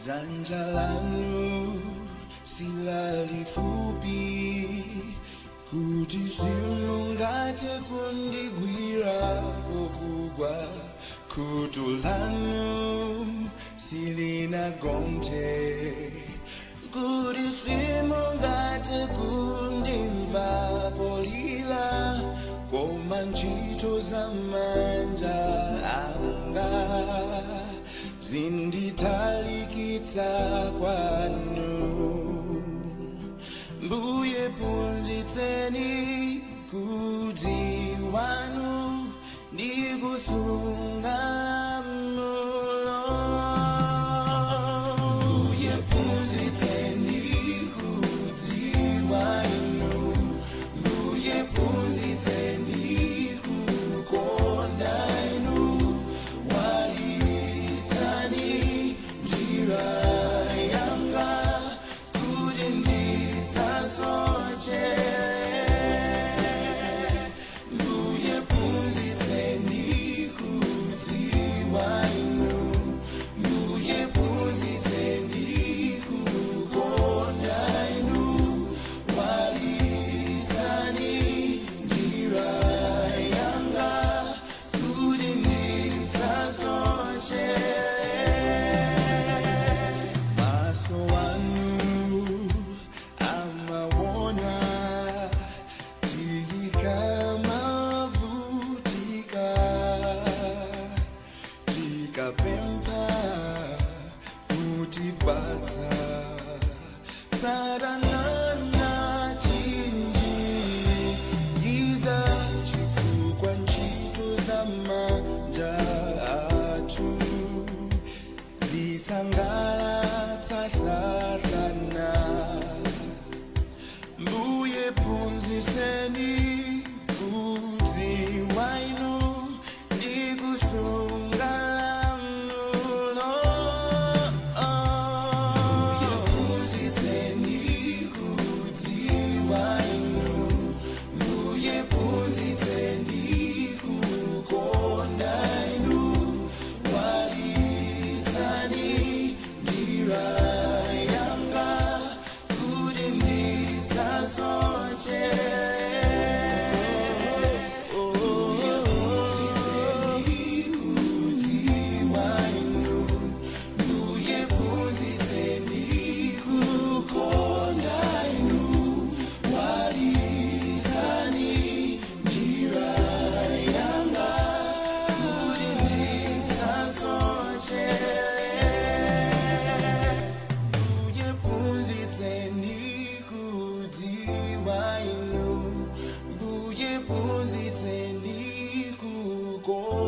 Dzanja lanu silalifupi kuti simungathe kundigwira pokugwa. Khutu lanu silinagonthe kuti simungathe kundimva polira, koma ntchito za manja anga zinditalikitsa kwanu. Mbuye, phunzitseni kudziwanu ndi kusunga lamulo. Mbuye, phunzitseni kudziwa inu. Mbuye, phunzitseni kukonda inu. Walitsani njira yanga kuti ndisasochele. Mbuye, phunzitseni kudziwa inu. Mbuye, phunzitseni kukonda inu. Walitsani njira yanga kuti ndisasochele. Maso anu amaona tikamavutika, tikapempha mutipatsa. Satana chinjigiza chifukwa ntchito za manja athu zisangalatsa Satana. Mbuye, phunzitseni kudziwa inu ndi kusunga lamulo. Mbuye, phunzitseni kudziwa inu. Mbuye, phunzitseni kukonda inu. Walitsani njira yanga kuti ndisasochele. Mbuye, phunzitseni kudziwa inu. Mbuye, phunzitseni kukonda inu. Walitsani njira yanga kuti ndisasochele. Mbuye, phunzitseni kudziwa inu. Mbuye, phunzitseni kukonda.